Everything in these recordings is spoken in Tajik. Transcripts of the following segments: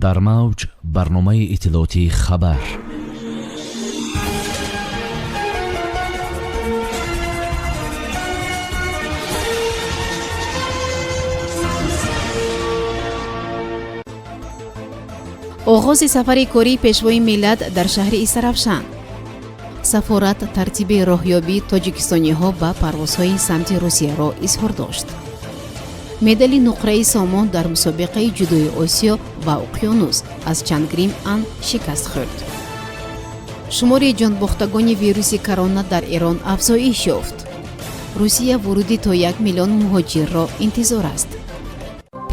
Дар мавҷ барномаи иттилоотии «Хабар». Оғози сафари кории Пешвои миллат дар шаҳри Истаравшан. Сафорат тартиби роҳёбии тоҷикистониҳо ба парвозҳои самти Русияро изҳор дошт. Медали нуқраи Сомон дар мусобиқаи ҷудои Осиё ва уқёнус аз Чангрим Ан шикаст хӯрд. Шумори ҷонбохтагони вируси корона дар Эрон афзоиш ёфт. Русия вуруди то 1 миллион муҳоҷирро интизор аст.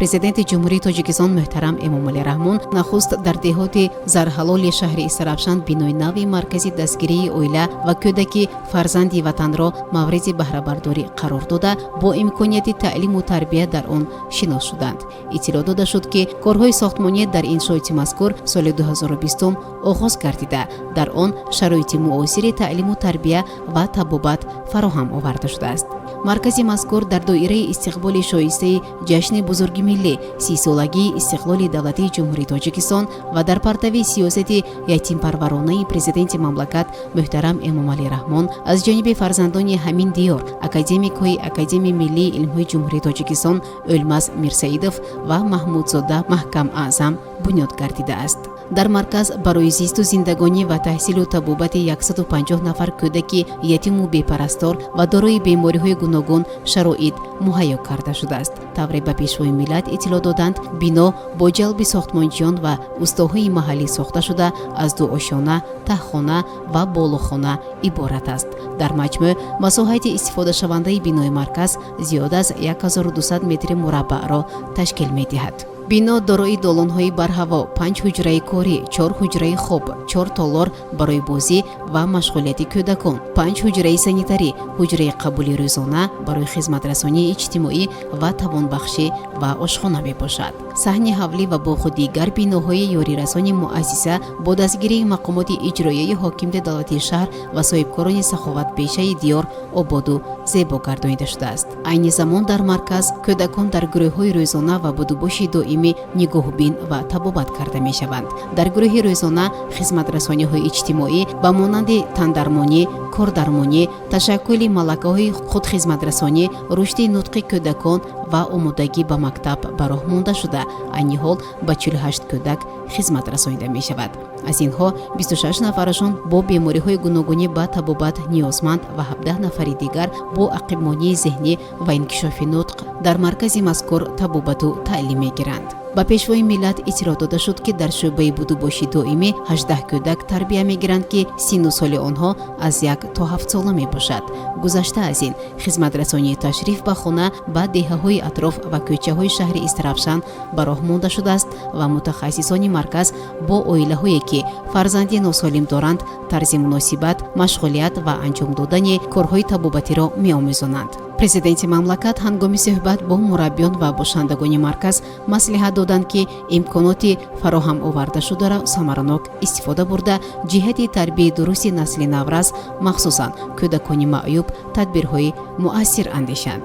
Президенти Ҷумҳурии Тоҷикистон муҳтарам Эмомалӣ Раҳмон нахуст дар деҳоти Зарҳалоли шаҳри Истаравшан бинои нави маркази дастгирии оила ва кӯдаки «Фарзанди ватанро» мавриди баҳрабардорӣ қарор дода, бо имконияти таълиму тарбия дар он шинос шуданд. Иттилоъ дода шуд, ки корҳои сохтмонӣ дар иншооти мазкур соли 2020 оғоз гардида, дар он шароити муосири таълиму тарбия ва табобат фароҳам оварда шудааст. Маркази мазкур дар доираи истиқболи шоистаи ҷашни бузурги миллӣ, 30-солагии истиқлоли давлатии Ҷумҳурии Тоҷикистон ва дар партави сиёсати ятимпарваронаи Президенти мамлакат муҳтарам Эмомалӣ Раҳмон аз ҷониби фарзандони ҳамин диёр, академикҳои Академияи миллии илмҳои Ҷумҳурии Тоҷикистон Ӯлмас Мирсаидов ва Маҳмудзода Маҳкам Аъзам бунёд гардидааст. Дар марказ барои зисту зиндагонӣ ва таҳсилу табобати 150 нафар кӯдаки ятиму бепарастор ва дорои бемориҳои гуногун шароит муҳайё карда шудааст. Тавре ба Пешвои миллат иттилоъ доданд, бино бо ҷалби сохтмончиён ва устоҳои маҳаллӣ сохта шуда, аз ду ошёна, таҳхона ва болохона иборат аст. Дар маҷмӯъ масоҳати истифодашавандаи бинои марказ зиёд аз 1200 метри мураббаъро ташкил медиҳад. Бино дорои долонҳои барҳаво, панҷ ҳуҷраи корӣ, чор ҳуҷраи хоб, чор толор барои бозӣ ва машғулияти кӯдакон, панҷ ҳуҷраи санитарӣ, ҳуҷраи қабули рӯзона барои хизматрасонии иҷтимоӣ ва тавонбахшӣ ва ошхона мебошад. Саҳни ҳавлӣ ва боғу дигар биноҳои ёрирасони муассиса бо дастгирии мақомоти иҷроияи ҳокимияти давлатии шаҳр ва соҳибкорони саховатпешаи диёр ободу зебо гардонида шудааст. Айни замон дар марказ кӯдакон дар гурӯҳҳои рӯзона ва будубоши доимӣ нигоҳубин ва табобат карда мешаванд. Дар гурӯҳи рӯзона хизматрасониҳои иҷтимоӣ ба монанди тандармонӣ, кордармонӣ, ташаккули малакаҳои худхизматрасонӣ, рушди нутқи кӯдакон ва омодагӣ ба мактаб ба роҳ монда шуда, айни ҳол ба 48 кӯдак хизмат расонида мешавад. Аз инҳо 26 нафарашон бо бемориҳои гуногунӣ ба табобат ниёзманд ва 17 нафари дигар бо ақибмонии зеҳнӣ ва инкишофи нутқ дар маркази мазкур табобату таълим мегиранд. Ба Пешвои миллат иттилоъ дода шуд, ки дар шӯъбаи будубоши доимӣ 18 кӯдак тарбия мегиранд, ки синну соли онҳо аз 1 то 7 сола мебошад. Гузашта аз ин, хизматрасонии ташриф ба хона ба деҳаҳои атроф ва кӯчаҳои шаҳри Истаравшан ба роҳ монда шудааст ва мутахассисони марказ бо оилаҳое, ки фарзанди носолим доранд, тарзи муносибат, машғулият ва анҷом додани корҳои табобатиро меомӯзонанд. Президенти мамлакат ҳангоми суҳбат бо мураббиён ва бошандагони марказ маслиҳат доданд, ки имконоти фароҳам овардашударо самаранок истифода бурда, ҷиҳати тарбияи дурусти насли наврас, махсусан кӯдакони маъюб, тадбирҳои муассир андешанд.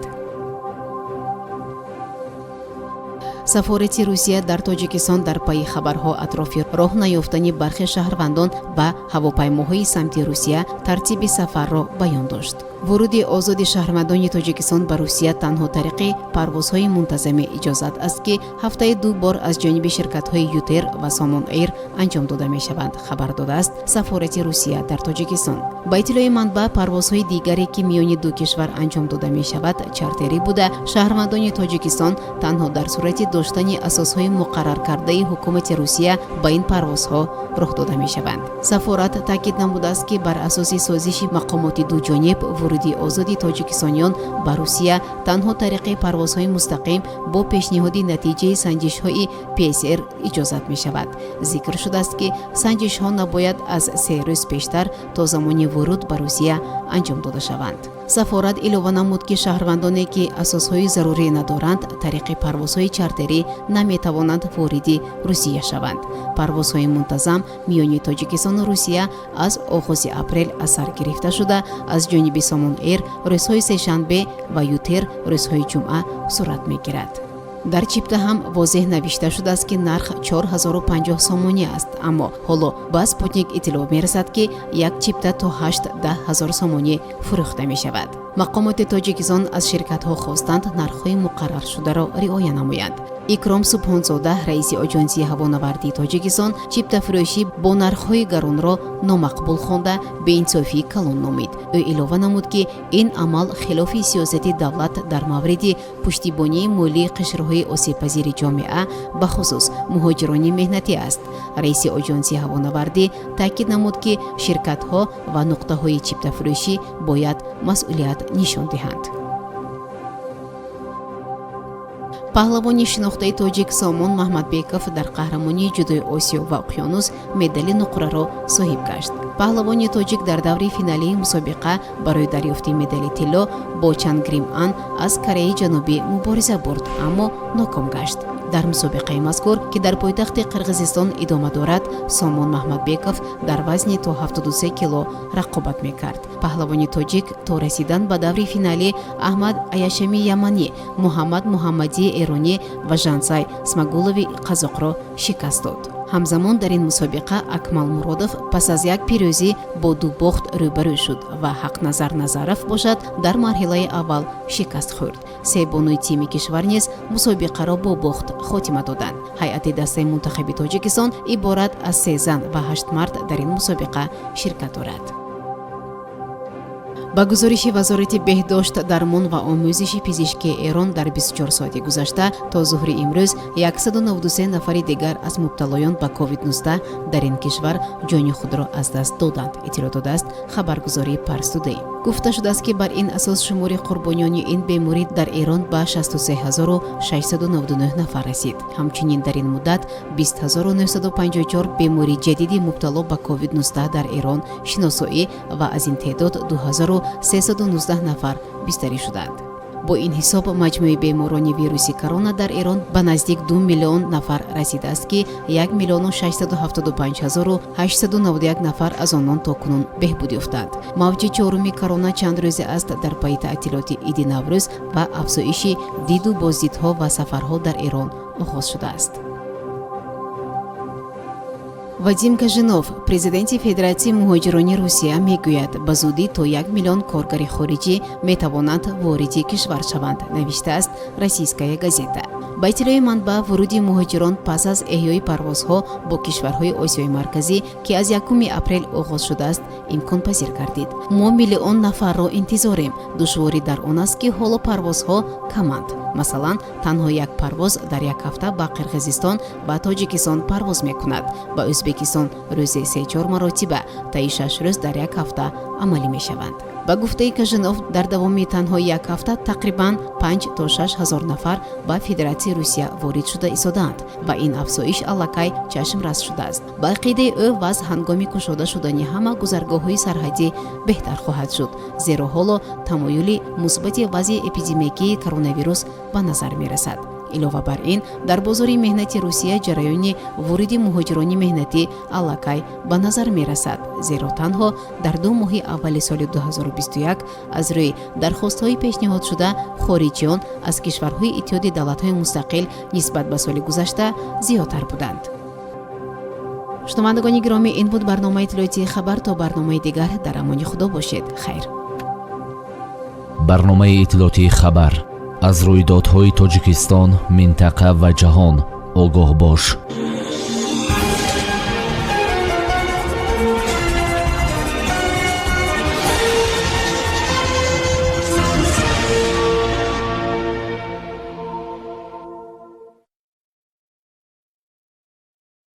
Сафорати Русия дар Тоҷикистон дар пайи хабарҳо атрофи роҳ наёфтани бархе шаҳрвандон ба ҳавопаймоҳои самти Русия тартиби сафарро баён дошт. Вуруди озоди шаҳрвандони Тоҷикистон ба Русия танҳо тариқи парвозҳои мунтазами иҷозат аст, ки ҳафтаи ду бор аз ҷониби ширкатҳои «Ютер» ва «Сомон Эйр» анҷом дода мешаванд, хабар додааст сафорати Русия дар Тоҷикистон. Ба иттилои манбаъ, парвозҳои дигаре, ки миёни ду кишвар анҷом дода мешавад, чартерӣ буда, шаҳрвандони Тоҷикистон танҳо дар сурати доштани асосҳои муқарраркардаи ҳукумати Русия ба ин парвозҳо роҳ дода мешаванд. Сафорат таъкид намудааст, ки бар асоси созиши мақомоти дуҷониб вуруди озоди тоҷикистониён ба Русия танҳо тариқи парвозҳои мустақим бо пешниҳоди натиҷаи санҷишҳои ПСР иҷозат мешавад. Зикр шудааст, ки санҷишҳо набояд аз 3 рӯз пештар то замони вуруд ба Русия анҷом дода шаванд. Сафорат илова намуд, ки шаҳрвандоне, ки асосҳои зарурӣ надоранд, тариқи парвозҳои чартерӣ наметавонанд вориди Русия шаванд. Парвозҳои мунтазам миёни Тоҷикистону Русия аз оғози апрел аз сар гирифта шуда, аз ҷониби «Сомон Эйр» рӯзҳои сешанбе ва «Ютер» рӯзҳои ҷумъа сурат мегирад. Дар чипта ҳам возеҳ навишта шудааст, ки нарх 4050 сомонӣ аст, аммо ҳоло ба «Спутник» иттилоъ мерасад, ки як чипта то 8-10 ҳазор сомонӣ фурӯхта мешавад. Мақомоти Тоҷикистон аз ширкатҳо хостанд, нархҳои муқарраршударо риоя намоянд. Икром Субҳонзода, раиси Оҷонсии ҳавонавардии Тоҷикистон, чиптафурӯшӣ бо нархҳои гаронро номақбул хонда, беинсофии калон номид. Ӯ илова намуд, ки ин амал хилофи сиёсати давлат дар мавриди пуштибонии молии қишрҳои осебпазири ҷомеа, бахусус муҳоҷирони меҳнатӣ аст. Раиси Оҷонсии ҳавонавардӣ таъкид намуд, ки ширкатҳо ва нуқтаҳои чиптафурӯшӣ бояд масъулият нишон диҳанд. Паҳлавони шинохтаи тоҷик Сомон Маҳмадбеков дар қаҳрамонии ҷудои Осиё ва Уқёнус медали нуқраро соҳиб гашт. Паҳлавони тоҷик дар даври финалии мусобиқа барои дарёфти медали тилло бо Чангрим Ан аз Кореяи Ҷанубӣ мубориза бурд, аммо ноком гашт. Дар мусобиқаи мазкур, ки дар пойтахти Қирғизистон идома дорад, Сомон Маҳмадбеков дар вазни то 73 кило рақобат мекард. Паҳлавони тоҷик то расидан ба даври финалӣ Аҳмад Аяшами яманӣ, Муҳаммад Муҳаммадии эронӣ ва Жансай Смагулови қазоқро шикаст дод. Ҳамзамон дар ин мусобиқа Акмал Муродов пас аз як пирӯзӣ бо ду бохт рӯбарӯ шуд ва Ҳақназар Назаров бошад, дар марҳилаи аввал шикаст хӯрд. Се бонуи тими кишвар низ мусобиқаро бо бохт хотима доданд. Ҳайати дастаи мунтахаби Тоҷикистон иборат аз се зан ва ҳашт мард дар ин мусобиқа ширкат дорад. Ба гузориши Вазорати беҳдошт, дармон ва омӯзиши пизишкии Эрон, дар 24 соати гузашта то зуҳри имрӯз 193 нафари дигар аз мубталоён ба COVID-19 дар ин кишвар ҷони худро аз даст доданд, иттилоъ додааст хабаргузории Парстудей. Гуфта шудааст, ки бар ин асос шумори қурбониёни ин беморӣ дар Эрон ба 63699 нафар расид. Ҳамчунин дар ин муддат 20954 бемори ҷадиди мубтало ба COVID-19 дар Эрон шиносоӣ ва аз ин теъдод 2319 нафар бистарӣ шуданд. Бо ин ҳисоб маҷмӯи беморони вируси корона дар Эрон ба наздик 2 миллион нафар расидааст, ки 1 миллиону 675 ҳазору 891 нафар аз онон то кунун беҳбуд ёфтанд. Мавҷи чоруми корона чанд рӯзе аст дар пайи таътилоти иди Наврӯз ва афзоиши диду боздидҳо ва сафарҳо дар Эрон оғоз шудааст. Вадим Кажинов, президенти Федератсияи муҳоҷирони Русия, мегӯяд, ба зудӣ то 1 миллион коргари хориҷӣ метавонанд вориди кишвар шаванд, навиштааст «Российская газета». Ба иттилои манбаъ, вуруди муҳоҷирон пас аз эҳёи парвозҳо бо кишварҳои Осиёи Марказӣ, ки аз 1 апрел оғоз шудааст, имконпазир гардид. Мо миллион нафарро интизорем. Душворӣ дар он аст, ки ҳоло парвозҳо каманд. Масалан, танҳо як парвоз дар як ҳафта ба Қирғизистон ва Тоҷикистон парвоз мекунад. Ба Ӯзбекистон рӯзе се-чор маротиба таи 6 рӯз дар як ҳафта амалӣ мешаванд. Ба гуфтаи Кажинов, дар давоми танҳо як ҳафта тақрибан 5 то 6 ҳазор нафар ба Федератсияи Русия ворид шуда истодаанд ва ин афзоиш аллакай чашмрас шудааст. Ба ақидаи ӯ, вазъ ҳангоми кушода шудани ҳама гузаргоҳҳои сарҳадӣ беҳтар хоҳад шуд, зеро ҳоло тамоюли мусбати вазъи эпидемикии коронавирус ба назар мерасад. Илова бар ин, дар бозори меҳнати Русия ҷараёни вориди муҳоҷирони меҳнатӣ аллакай ба назар мерасад, зеро танҳо дар 2 моҳи аввали соли 2021 аз рӯи дархостҳои пешниҳодшуда хориҷиён аз кишварҳои Иттиҳоди Давлатҳои Мустақил нисбат ба соли гузашта зиёдтар буданд. Шунавандагони гиромӣ, ин буд барномаи иттилоотии «Хабар». То барномаи дигар дар амони Худо бошед. Хайр. Барномаи иттилоотии «Хабар». Аз рӯйдодҳои Тоҷикистон, минтақа ва ҷаҳон огоҳ бош.